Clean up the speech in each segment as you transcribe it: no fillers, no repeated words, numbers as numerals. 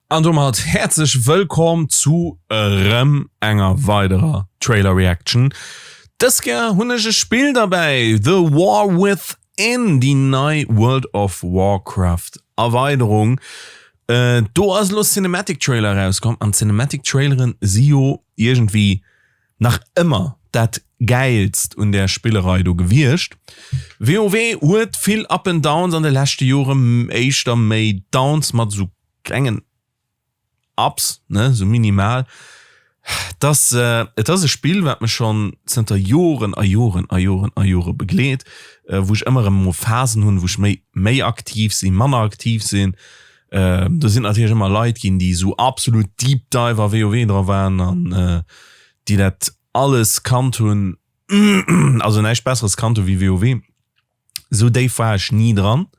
An domat häerzlech wëllkomm zu erëm enger weiderer Trailer Reaction. Dës Kéier hunn ech e Spill derbäi, The War Within, déi nei World of Warcraft Erweiderung. Do ass elo Cinematic Trailer erauskomm an Cinematic Traileren si jo iergendwéi nach ëmmer dat gäilst un där Spillerei do gewiescht. WoW huet vill Up and Downs an de leschte Jore, éischter méi Downs mat esou klengen Ups, ne, sou minimal. Dass, et ass e Spill, wat mech schonn zënter Joren a Joren a Joren a Jore begleet, wou ech ëmmer erëm mol Phasen hunn, wou ech méi, méi aktiv sinn, manner aktiv sinn. Do sinn natierlech ëmmer Leit ginn, déi sou absolut Deep Dive a WoW dra waren an déi dat alles kannt hunn, also näischt Besseres kannt hu wéi WoW. Sou déif war ech ni dran.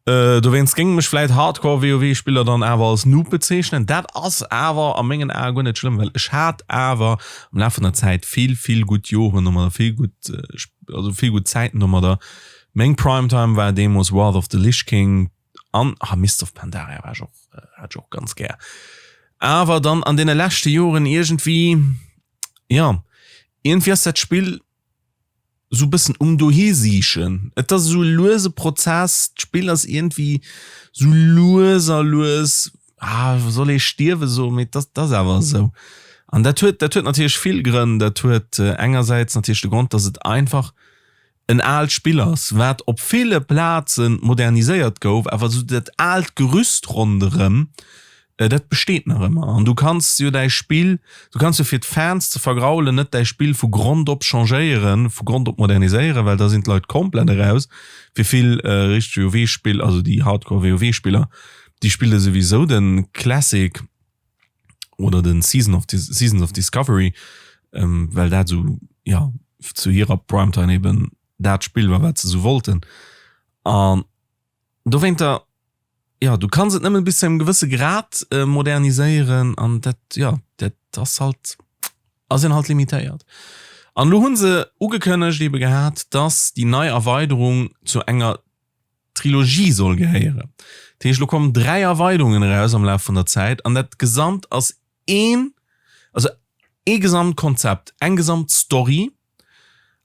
Dowéinst géing mech vläit Hardcore WoW Spiller dann awer als Noob bezeechnen. Dat ass awer a mengen Ae guer net schlëmm, well ech hat awer am Laf vun der Zäit vill vill gutt Joren domadder, vill gutt also vill gutt Zäiten domadder. Meng Primetime war deemools Wrath of the Lich King an ah Mists of Pandaria war ech och hat ech och ganz gär. Awer dann an deene leschte Joren iergendwéi jo iergendwéi ass dat Spill sou bëssen um dohisiichen. Et ass esou e luese Prozess, d'Spill ass iergendwéi sou lues a lues, ah soll ee stierwe soen, mee dat ass awer esou. An dat huet, dat huet natierlech vill Grënn. Dat huet engersäits natierlech de Grond, datt et einfach en aalt Spill ass, wat op ville Plaze moderniséiert gouf, awer esou dat aalt Gerüst ronderëm, Dat besteet nach ëmmer an du kanns jo däi Spill, du kanns jo fir d'Fans ze vergraulen net däi Spill vu Grond op changéieren, vu Grond op moderniséieren, well da sinn d'Leit komplett eraus. Fir vill richteg WoW-Spill, also déi Hardcore WoW-Spiller, déi spille souwisou de Classic oder de Season of Seasons of Discovery, well dat esou, jo, zu hirer Primetime eben dat Spill war, wat se esou wollten. An Dowéinter, jo, du kanns et nëmmen bis zu engem gewësse Grad moderniséieren an dat, jo, dat ass halt, ass een halt limitéiert. An elo hu se ugekënnegt ebe gehat, dass déi nei Erweiderung zu enger Trilogie soll gehéieren. Dat heescht, elo kommen 3 Erweiderungen eraus am Laf vun der Zäit an dat Gesamt ass een, also ee Gesamtkonzept, eng Gesamtstory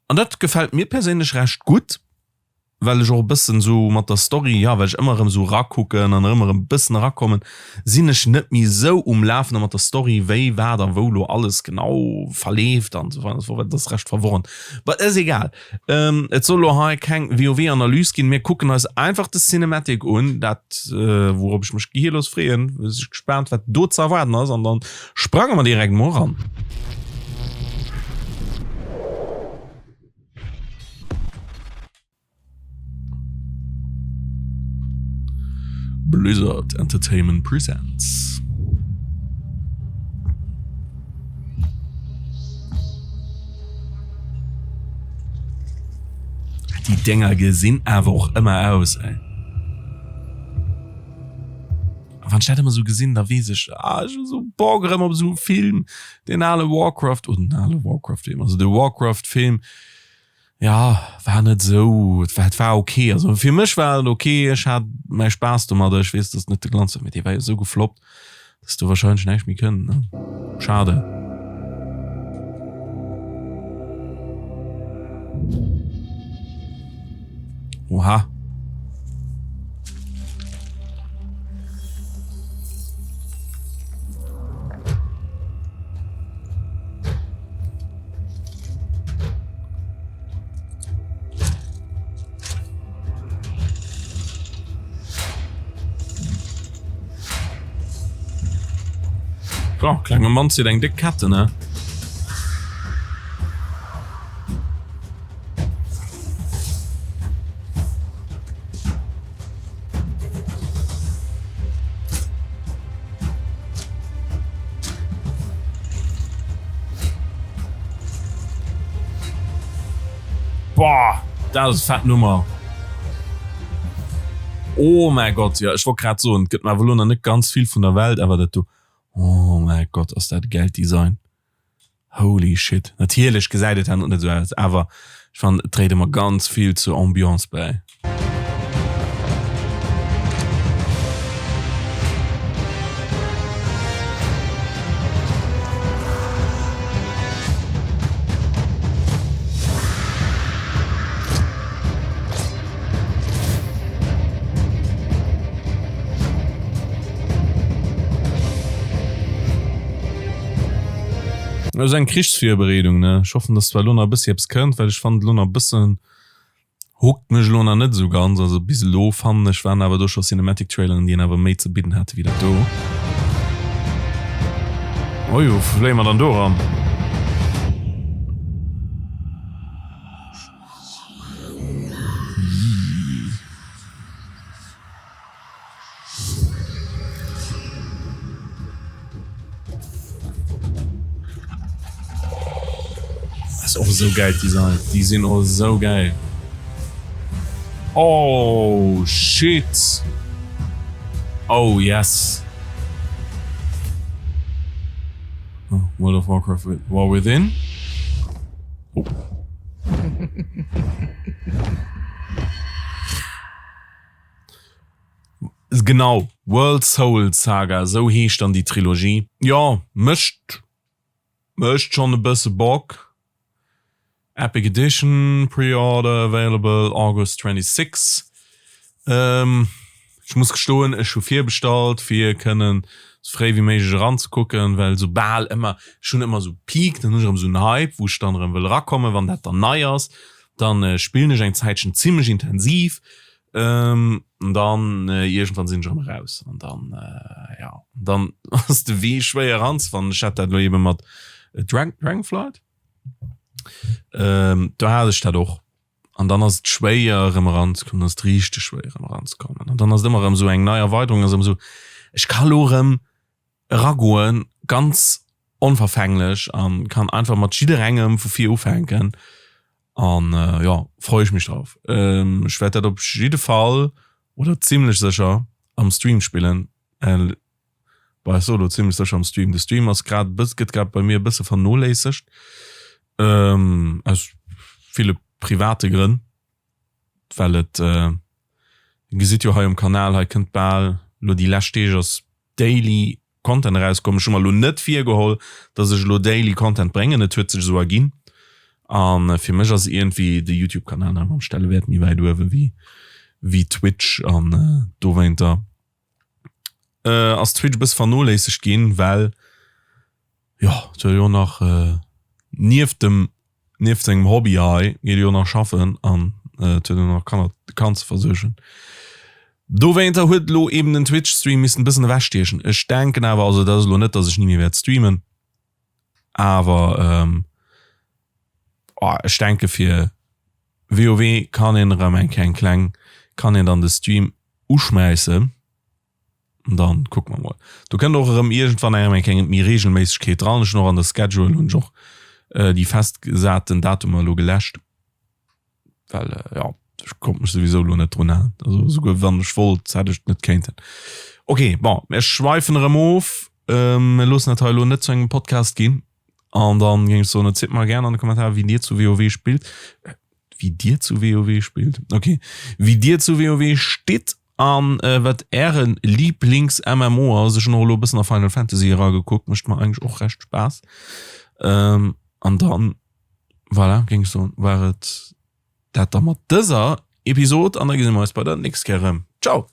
an dat gefält mir perséinlech recht gutt. well ech och e bëssen esou mat der Story, jo, well ech ëmmer erëm esou erakucken an ëmmer erëm e bëssen erakommen, sinn ech net méi esou um Lafende mat der Story, wéi, wat a wou lo alles genau verleeft an esou weider an esou fort, dat ass recht verworren. But ass egal. Et soll lo hei keng WoW-Analys ginn, mir kucken eis einfach de Cinematic un, dat wourop ech mech gehirlos freeën, si ech gespaant wat do ze erwaarden ass an dann sprange mer direkt mol eran. Blizzard Entertainment presents. Déi Dénger gesinn awer och ëmmer aus, ey. A wann ech dat ëmmer sou gesinn, da weess ech, ah, ech hu sou Bock erëm op esou e Film, deen ale Warcraft, oder den ale Warcraft-Film, also de Warcraft-Film, ja, war net esou, et war, et war ok, also fir mech war et ok, ech hat mäi Spaass domadder, ech weess, dass net de Glanz war, mee dee war jo esou gefloppt, dass do wahrscheinlech näischt méi kënnt, ne? Schade. Oha. Oh, klenge Mann zitt eng déck Kette, ne? Boah, dat ass fett Nummer. Oh mäi Gott, jo ech wollt grad soen, et gëtt mer awer elo nach net ganz vill vun der Welt, awer dat do, oh mäi Gott ass dat e gäilt Design. Holy shit. Natierlech gesäit et herno net esou aus, awer ech fannen et dréit ëmmer ganz vill zur Ambiance bäi. Dat ass eng Krichsvirbereedung, ne? Ech hoffen, dass zwar elo nach e bëssi eppes kënnt, well ech fannen et elo nach e bëssen, hookt mech elo nach net esou ganz. Also bis elo fannen ech, waren awer do scho Cinematic Traileren, déi een awer méi ze bidden hate wéi dat do. Oi, wou fléie mer dann do eran? Ass och esou gäilt Design. Déi sinn och esou gäil. Oh shit. Oh yes. Oh, World of Warcraft War Within. Oh. Genau, World Soul Saga, esou heescht dann déi Trilogie. Jo, mécht mécht schonn e bësse Bock. Epic Edition, Pre-Order available August 26. Ech muss gestoen, ech hu virbestallt fir kënnen sou fréi wéi méiglech eranzekucken, well soubal ëmmer, ech hunn ëmmer sou Peak, dann hunn ech erëm sou en Hype, wou ech dann erëm wëll erakommen, wann dat dann nei ass, dann spillen ech eng Zäitchen zimmlech intensiv, Ähm, dann äh, irgendwann sinn ech erëm raus an dann äh, ja dann ass de Wee schwéier eranzefannen. Ech hat dat lo eben mat äh, Drag Dragonflight. Ähm, do hat ech dat och. An dann ass et schwéier erëm eranzekommen, ass et richteg schwéier erëm eranzekommen. An dann ass et ëmmer erëm sou eng nei Erweiterung, ass erëm sou, ech ka lo erëm eragoen, ganz onverfänglech an kann einfach mat jidderengem vu vir ufänken an äh, ja freue ich mich drauf. Ähm, ech werd dat op jidde Fall oder ziemlech sécher am Stream spillen. Äh, bei solo ziemlech sécher am Stream. De Stream ass grad bëss gëtt grad bei mir e bësse vernoléissegt ähm, aus ville private Grënn, well et äh, gesitt jo hei um Kanal, hei kënnt bal lo déi lescht Deeg ass daily Content erauskomm. Ech hu mer elo net virgeholl, dass ech elo daily Content bréngen, et huet sech esou erginn. An fir mech ass iergendwéi de Youtube-Kanal nach ëmmer am Stellewäert méi wäit uewe wéi wéi Twitch an dowéinter ass Twitch e bësse vernoléissegt ginn, well jo et huet jo nach nieft dem nieft sengem Hobby hei geet e jo nach schaffen an et huet en nach Kanner Kand ze versuergen. Dowéinter huet elo eben den Twitch Stream missen bëssen ewech stiechen. Ech denken awer, also dat ass elo net, datt ech ni méi wäert streamen, awer ähm, oh, ech denke fir WoW kann een erëm eng eng kleng kann een dann de Stream uschmäissen. An dann kucke mer mol. Do kënnt och erëm iergendwann eng eng kleng méi Regelméissegkeet dran. Ech hunn och an der Schedule hunn ech och déi festgesaten Datumer elo geläscht, well jo ech konnt mech souwisou elo net drun halen. Also esouguer wann ech wollt, hätt ech et net kéinten. Ok, bon, mir schweifen erëm of. Mir loossen dat hei elo net zu engem Podcast ginn. An dann géing ech soen, erzielt mer gären an de Kommentaren, wéi dir zu WoW spillt. Wéi dir zu WoW spillt? Ok. Wéi dir zu WoW stitt an äh, wat äre Lieblings-MMO ass. Ech hunn och elo e bëssen a Final Fantasy eragekuckt, mécht mer eigentlech och recht Spaass. Ähm, an dann, voilà, géing ech soen, war et dat da mat dëser Episod an da gesi mer eis bei der nächst Kéier erëm. Ciao!